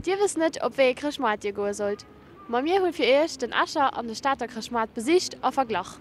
Dir wësst net, op wéi ee Chrëschtmoart dir goe sollt? Ma mir hu fir iech den Escher an de Stater Chrëschtmoart besicht a verglach.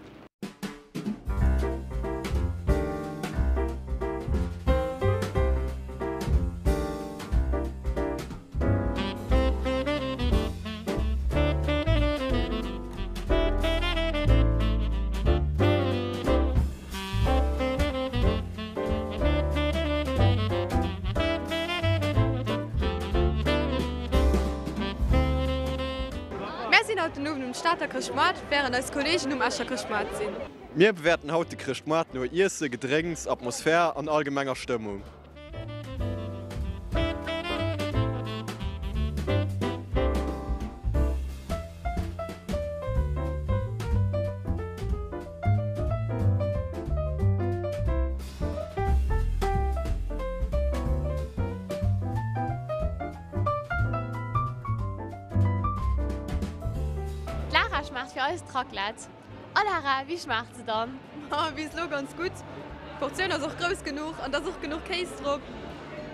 Mär sinn haut den Owend um Stater Chrëschtmoart, wärend eis Kolleegen um Escher Chrëschtmoart sinn. Mir bewäerten haut de Chrëschtmoart no Iesse, Gedrénks, Atmosphär an allgemenger Stëmmung. D'Lara schmaacht fir eis d'Raclette. A Lara, wéi schmaacht se dann? Ma bis elo ganz gutt. D'Portioun ass och grouss genuch an et ass och genuch Kéis drop.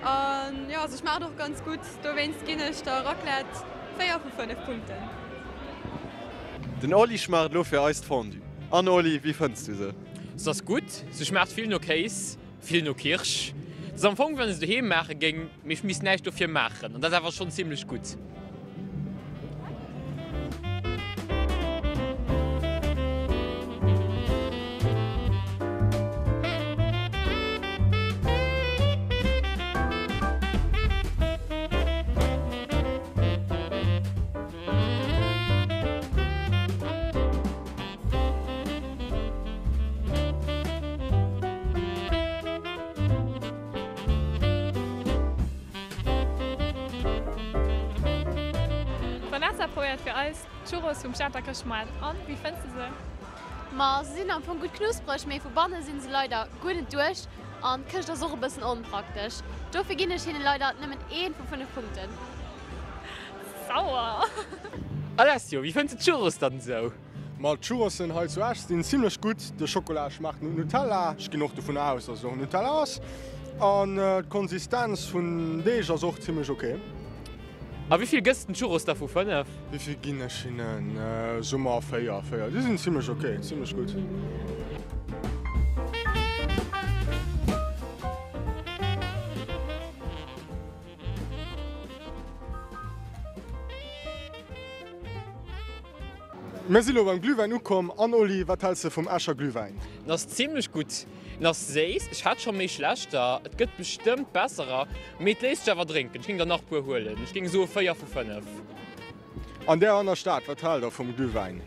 An jo, se schmaacht och ganz gutt. Dowéinst ginn ech der Raclette 4 vu 5 Punkten. Den Oli schmaacht elo fir eis d'Fondue. An Oli, wéi fënns du se? Se ass gutt, se schmaacht vill no Kéis, vill no Kirsch. Et ass am Fong wéi wann ech se doheem maache géing, mee ech misst näischt dofir maachen an dat ass awer schonn zimlech gutt. D'Vanessa probéiert fir eis d'Churros vum Stater Chrëschtmoart an. Wéi fënns de se? Ma se sinn am Fong gutt knuspreg, mee vu banne sinn se leider guer net duerch an d'Këscht ass och e bëssen onpraktesch. Dofir ginn ech hinnen leider nëmmen een vu 5 Punkten. Sauer! Alessio, wéi fënns de d'Churros dann esou? Ma d'Churrosen hei zu Esch sinn zimlech gutt. De Schokola schmaacht no Nutella, ech ginn och dovun aus, dass et och Nutella ass. An d'Konsistenz vun Deeg ass och zimlech ok. A wéi vill gëss den Churros da vu 5? Wéi vill ginn ech hinnen? Soe mer 4, 4. Déi sinn zimlech ok, zimlech gutt. Mir si lo beim Glühwäin ukomm. An Oli, wat häls de vum Escher Glühwäin? En ass zimlech gutt. En ass séiss, ech hat scho méi schlechter, et gëtt bestëmmt besserer, mee et léisst sech awer drénken. Ech géing der nach puer huelen. Ech géing soe 4 vu 5. An där aner Stad, wat haalt der vum Glühwäin?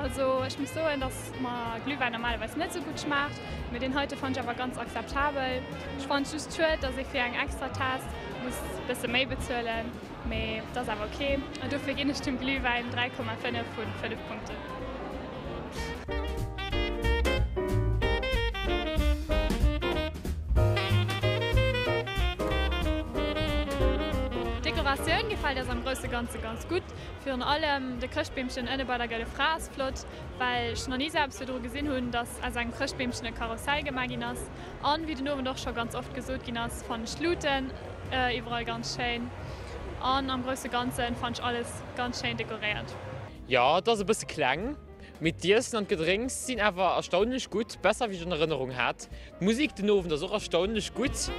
Also ech muss soen, dass mer Glühwäin normalerweis net sou gutt schmaacht, mee deen heite fannt ech awer ganz akzeptabel. Ech fannt just schued, dass ee fir eng extra Taass muss bësse méi bezuelen. Mee et ass awer ok an dofir ginn ech dem Glühwäin 3,5 vun 5 Punkten. D'Dekoratioun gefält eis am grousse Ganze ganz gutt. Virun allem de Chrëschtbeemchen ënne bei der Gëlle Fra ass flott, well ech nach ni sou eppes virdru gesinn hunn, dass aus engem Chrëschtbeemchen e Karussell gemaach ginn ass. An wéi den Owend och scho ganz oft gesot ginn ass, fannen ech d'Luuten iwwerall ganz schéin. An am grousse Ganzen fannen ech alles ganz schéin dekoréiert. Jo, et ass e bësse kleng, mee d'Iessen an d'Gedrénks sinn awer erstaunlech gutt, besser wéi ech an Erënnerung hat. D'Musek den Owend ass och erstaunlech gutt.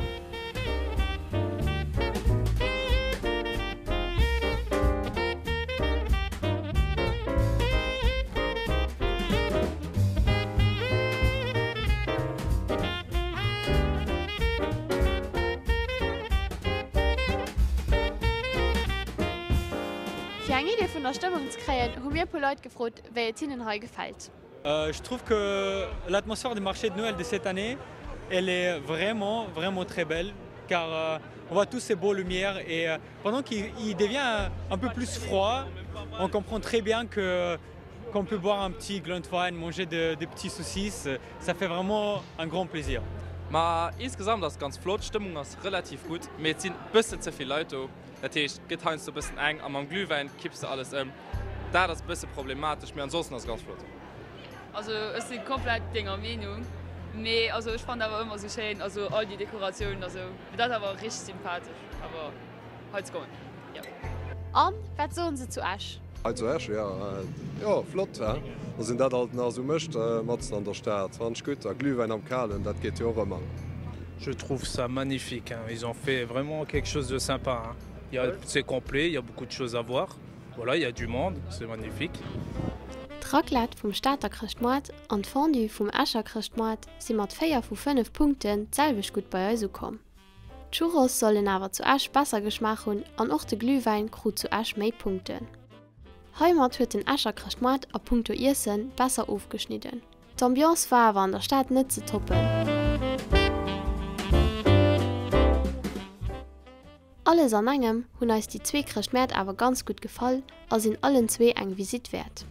Fir eng Idee vun der Stëmmung ze kréien, hu mir e puer Leit gefrot, wéi et hinnen hei gefält. Je trouve que l'atmosphère du marché de Noël de cette année, elle est vraiment, vraiment très belle car on voit tous ces beaux lumières et pendant qu'il devient un peu plus froid, on comprend très bien que qu'on peut boire un petit Glühwein, manger de, des petits saucisses, ça fait vraiment un grand plaisir. Ma insgesamt ass et ganz flott, d'Stëmmung ass relativ gutt, mee et sinn bëssen ze vill Leit do, dat heescht et gëtt heiansdo bëssen enk a mam Glühwäin kipps de alles ëm, dat ass bësse problematesch, mee ansonsten ass et ganz flott. Also ech si komplett denger Meenung, mee also ech fannen awer ëmmer sou schéin, also all déi Dekoratiounen a sou, mee dat awer richteg sympathesch awer hei ze goen, jo. An wat soen se zu Esch? Hei zu Esch, jo, jo, flott, he, dass een dat alt nach esou mécht matzen an der Stad, fannen ech gutt. A Glühwäin am Kalen, dat geet jo och ëmmer. Je trouve ça magnifique hein, ils ont fait vraiment quelque chose de sympa hein, il ya c'est complet, il ya beaucoup de choses à voir, voilà il ya du monde, c'est magnifique. D'Raclette vum Stater Chrëschtmoart an d'Fondue vum Escher Chrëschtmoart si mat 4 vu 5 Punkten d'selwecht gutt bei eis ukomm. D'Churros sollen awer zu Esch besser geschmaach hunn an och de Glühwäin krut zu Esch méi Punkten. Heimat huet den Escher Chrëschtmoart a punkto Iessen besser ofgeschnidden. D'Ambiance war awer an der Stad net ze toppen. Alles an engem hunn eis déi zwee Chrëschtmäert awer ganz gutt gefall a sinn allen zwee eng Visitt wäert.